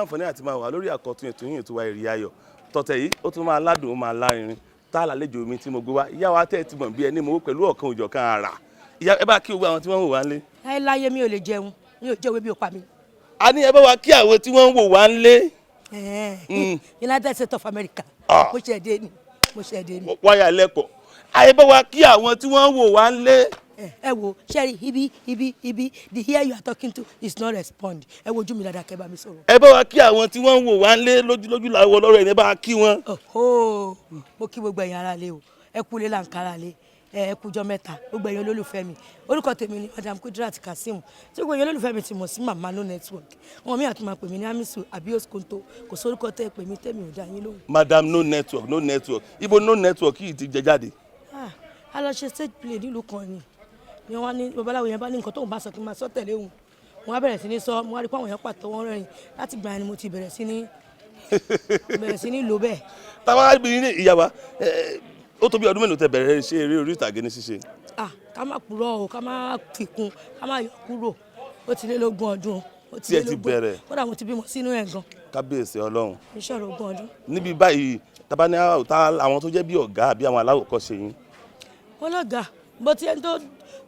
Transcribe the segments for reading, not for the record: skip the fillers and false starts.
Láǹfààní àti máa wà lórí àkọ́tún ètò yìí, ètò wa, Ìrì Ayọ̀. Tọ̀tẹ̀ yìí, ó tún máa ládùn, ó máa lárinrin. Tá a lálejò mi tí mo gbé wá, ìyá wa tẹ́ ẹ ti mọ̀ bí ẹni mowó pẹ̀lú ọ̀kan òjọ̀kan àrà. Ìyá, ẹ bá kí gbogbo àwọn tí wọ́n ń wò wá ńlé. Láyéláyé, mi ò lè jẹun, mi ò jẹun, ebi ò pa mi. A ní ẹ bá wa kí àwọn tí wọ́n ń wò wá ńlé. United States of America. Ah. Mo ṣe dé ni, mo ṣe dé ni. Wáyà lẹ́kọ̀ọ́ àyè, bá wa kí àwọn tí wọ́n ń wò wá ńlé. Ẹ wo, sẹ́rí ibi ibi ibi, the ear you are talking to is not respond. Ẹ wojú mi dáadáa, kẹ́ bá mi sọ̀rọ̀. Ẹ bá wa kí àwọn tí wọ́n ń wò wá ńlé. Lójúlójú làwọn ọlọ́rọ̀ ẹ̀, ní bá wa kí wọn. Oho, mo kí gbogbo ẹ̀yin ará lé o. Ẹ kú lé làǹkárá lé, ẹ kújọ́ mẹ́ta, gbogbo ẹ̀yin olólùfẹ́ mi. Orúkọ tèmi ni Madam Kudirat Kazeem, tí gbogbo ẹ̀yin olólùfẹ́ mi ti mọ̀ sí Mama No Network. Wọn mi àti máa pè mí ní Amisu àbí Oskonto. Kò sórúkọ tẹ́ ẹ pè mí tẹ́mi ò dá yín lóhùn. Madam No Network, No Network, ibo No Network yìí ti jẹ jáde? Ah, a lọ ṣe stage play nílùú kan ni wọ́n ní babaláwo yẹn bá ní nǹkan tóun bá sọ kí n máa sọ tẹ̀lé òun. Mo wá bẹ̀rẹ̀ sí ní sọ, mo wá rí pé àwọn èèyàn pàtó wọn rẹ́rìn. Láti gbà yẹn ni mo ti bẹ̀rẹ̀ sí ní lò bẹ́ẹ̀. Táwa bí ní ìyá wa, ó tó bí ọdún mélòó tẹ́ bẹ̀rẹ̀ ṣe eré orí ìtàgé ní ṣíṣe? Ah, ká má purọ́ o, ká má fikún, ká má yọ kúrò, ó ti lé lógún ọdún, ó ti Tí ẹ lé ti lógún. bẹ̀rẹ̀. Kódà mo ti bímọ sínú ẹ̀ gan. Kábíyèsí Ọlọ́run! Iṣẹ́ ọ̀rọ̀ 20 ọdún. Níbi báyìí, tábà ní àwọn tó jẹ́ bí ọ̀gá àbí àwọn aláwòkọ́ṣe yín? Wọn lọ́gàá bó ti ẹni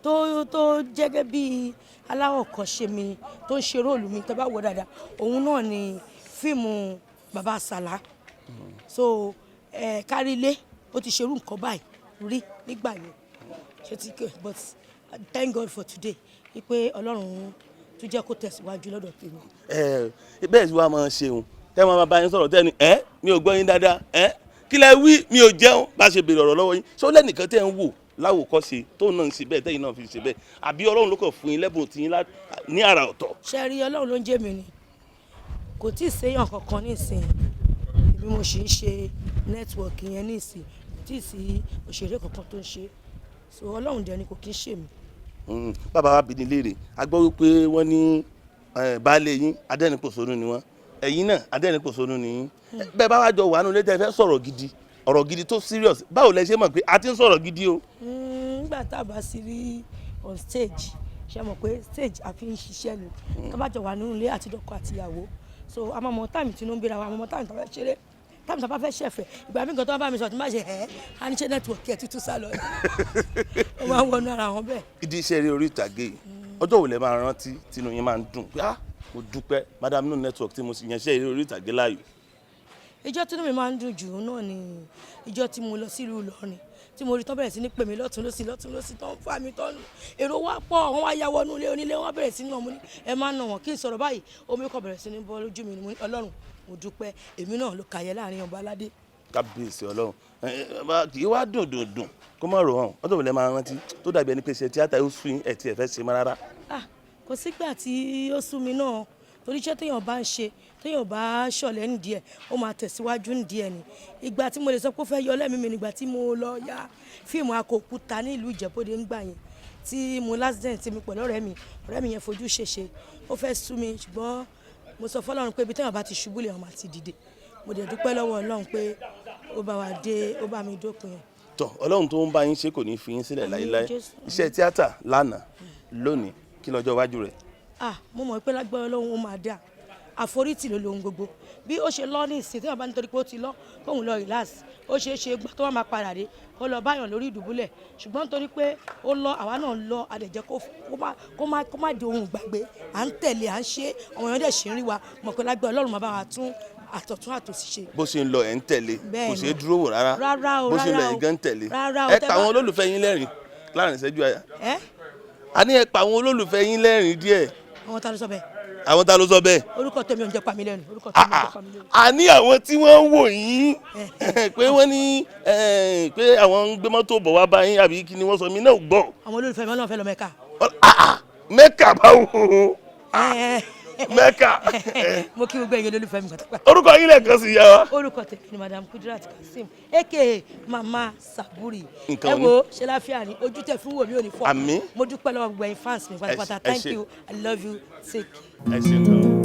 tó jẹ́gẹ́ bí aláwọ̀kọ́ṣe mi, tó ń ṣe role mi, tó bá wọ dáadáa, òun náà ni fíìmù Bàbá Sàlá. So ẹ kárí ilé, ó ti ṣerú nǹkan báyìí rí nígbà yẹn, ṣe ti kẹ. But thank God for today, wípé Ọlọ́run tún jẹ́ kó tẹ̀síwájú lọ́dọ̀ tèmi. Ẹ bẹ́ẹ̀ tí wàá máa ṣeun tẹ́ máa bá yín sọ̀rọ̀, tẹ́ ni ẹ mi ò gbọ́ yín dáadáa, ẹ kí lẹ wí, mi ò jẹun, bá ṣe béèrè ọ̀rọ̀ lọ́wọ́ yín. Ṣé ó lẹ́nìkan tẹ́ ń wò láwòkọ́ṣe tóun náà ń ṣe bẹ́ẹ̀, tẹ́yìn náà fi ṣe bẹ́ẹ̀, àbí Ọlọ́run ló kàn fún yín lẹ́bùn tí yín ní àrà ọ̀tọ̀? Ṣe rí, Ọlọ́run ló ń jẹ́ mi ni. Kò tí ì séyàn kankan nísìnyí. Èmi mo sì ń ṣe network yẹn nísìnyí. Kò tí ì sí òṣèré kankan tó ń ṣe. So Ọlọ́run dẹ̀ ni, kò kí ń ṣe mí. Bàbá wa bi ní léèrè, a gbọ́ wípé wọ́n ní baálé yín, adẹ́rìn-pòṣónú ni wọ́n. Ẹ̀yin náà, adẹ́rìn-pòṣónú ni yín. Bẹ́ẹ̀ bá wá jọ wà nínú ilé, tẹ́ fẹ́ sọ̀rọ̀ gidi, ọ̀rọ̀ gidi tó serious, báwo lẹ ṣe mọ̀ pé a ti ń sọ̀rọ̀ gidi o? Nígbà tá a bá sì rí on stage, ṣe mọ̀ pé stage a fi ń ṣiṣẹ́ ni. Tó bá jọ wà nínú ilé àti dọ́kọ àti ìyàwó, so a máa mọ time tí inú ń bíra wa, a máa mọ time tó fẹ́ ṣeré, time tó bá fẹ́ ṣẹ̀fẹ̀. Ìgbà míì kan tó bá bá mi sọ, tí má ṣe ẹ̀ á ní ṣe network ẹ̀ tuntun sá lọ, ó máa ń wọnú ara wọn bẹ́ẹ̀. Ìdí iṣẹ́ eré orí ìtàgé yìí, ọjọ́ wo lẹ máa rántí tínú yín máa ń dùn pé, "Ah, mo dúpẹ́, Madam No Network, tí mo sì yẹn iṣẹ́ eré orí ìtàgé láàyò"? Ìjọ́ tí inú mi máa ń dùn jù náà ni ìjọ́ tí mo lọ sílùú Ìlọrin, tí mo rí tán bẹ̀rẹ̀ sí ní pè mí lọ́tún lọ́sí, lọ́tún lọ́sí, tó ń fà mí tọ́nu. Èrò wá pọ̀, wọ́n wá ya wọnú ilé onílé, wọ́n bẹ̀rẹ̀ sí ní ọmọ ní ẹ máa nà wọ́n. Kí n sọ̀rọ̀ báyìí, omi kò bẹ̀rẹ̀ sí ní bọ́ lójú mi ni. Mo ní, "Ọlọ́run, mo dúpẹ́, èmi náà ló kàyẹ láàrin ọba aládé." Kábíyèsí Ọlọ́run! Kì í wá dùn dùn dùn kó má rò hàn. Ọjọ́ wo lẹ máa rántí tó dàbí ẹni pé ṣe tíátà ó sún yín, ẹ̀ tí ẹ fẹ́ ṣe mọ́ rárá? Ah, kò sígbà tí ó sú mi náà, torí iṣẹ́ téèyàn bá ń ṣe, téèyàn bá ṣọ̀lẹ́ nídìí ẹ̀, ó máa tẹ̀síwájú nídìí ẹ̀ ni. Ìgbà tí mo lè sọ pé ó fẹ́ yọ lẹ́mìí mi nígbà tí mo lọ ya fíìmù Akòkúta ní ìlú Ìjẹ̀bú-Òde ńgbà yẹn, tí mo l'accident mi pẹ̀lú ọ̀rẹ́ mi. Ọ̀rẹ́ mi yẹn fojú ṣèṣe, ó fẹ́ sú mi, ṣùgbọ́n mo sọ fọlọ́run pé ibi téèyàn bá ti ṣubú lèèyàn máa ti dìde. Mo dẹ̀ dúpẹ́ lọ́wọ́ Ọlọ́run pé ó bá wa dé, ó bá mi dópin ẹ̀. Tọ, Ọlọ́run tó ń bá yín ṣe kò ní fi yín sílẹ̀ Àmín. láéláé. Jésù. Iṣẹ́ tíátà lánàá, lónìí, kí lọ́jọ́ iwájú rẹ̀? Ah, mo mọ̀ pé lágbára Ọlọ́run, ó máa dáa. Àforítì ló lohun gbogbo. Bí ó ṣe lọ ní ìsìn, tí wọn bá nítorí pé ó ti lọ, kóun lọ relax, ó ṣeé ṣe gbà tó wà máa padà dé, kó lọ báyàn lórí ìdùbúlẹ̀. Ṣùgbọ́n nítorí pé ó lọ, àwa náà lọ, àdẹ̀jẹ́ kó má di ohun ìgbàgbé. À ń tẹ̀lé, à ń ṣe, àwọn èèyàn dẹ̀ ṣì ń rí wa. Mọ̀ pé lágbára Ọlọ́run, máa bá wa tún àtọ̀tún àtòsí ṣe. Bó ṣe ń lọ, ẹ̀ ń tẹ̀lé. Bẹ́ẹ̀ Kò ni. ṣeé dúró wò rárá. Rárá o, Bó ṣe ń lọ, rárá ẹ̀ o. gan ń tẹ̀lé. Rárá o, Ẹ tẹ́ pa àwọn olólùfẹ́ yín lẹ́rìn láàrin ìṣẹ́jú àyà. Ẹ́? A ní ẹ pa àwọn olólùfẹ́ yín lẹ́rìn díẹ̀. Àwọn ta ló sọ bẹ́ẹ̀? Àwọn ta ló sọ bẹ́ẹ̀? Orúkọ tèmi ò ń jẹ́ pa mí lẹ́nu. Orúkọ tèmi ò ń jẹ́ pa mí lẹ́nu. A ní àwọn tí wọ́n ń wò yín pé wọ́n ní pé àwọn ń gbé mọ́tò bọ̀ wá bá yín, àbí kí ni wọ́n sọ, mí náà gbọ́. Àwọn olólùfẹ́ mi náà fẹ́ lọ Mẹ́kà. Mẹ́kà báwo? Mẹ́kà? Mo kí gbogbo ẹ̀yin olólùfẹ́ mi pátápátá. Orúkọ yín lẹ́ẹ̀kan sí, yá wa. Orúkọ tèmi ni Madam Kudirat Kazeem, aka Mama Saburi. Nǹkan Ẹ ò ní. wo, ṣe láfíà ni ojú tẹ fún wò mí ò ní fọ́. Àmín. Mo dúpẹ́ lọ́wọ́ gbogbo ẹ̀yin fans mi pátápátá. Ẹ Thank ṣé. you, I love you, take care. Ẹ ṣeun gan.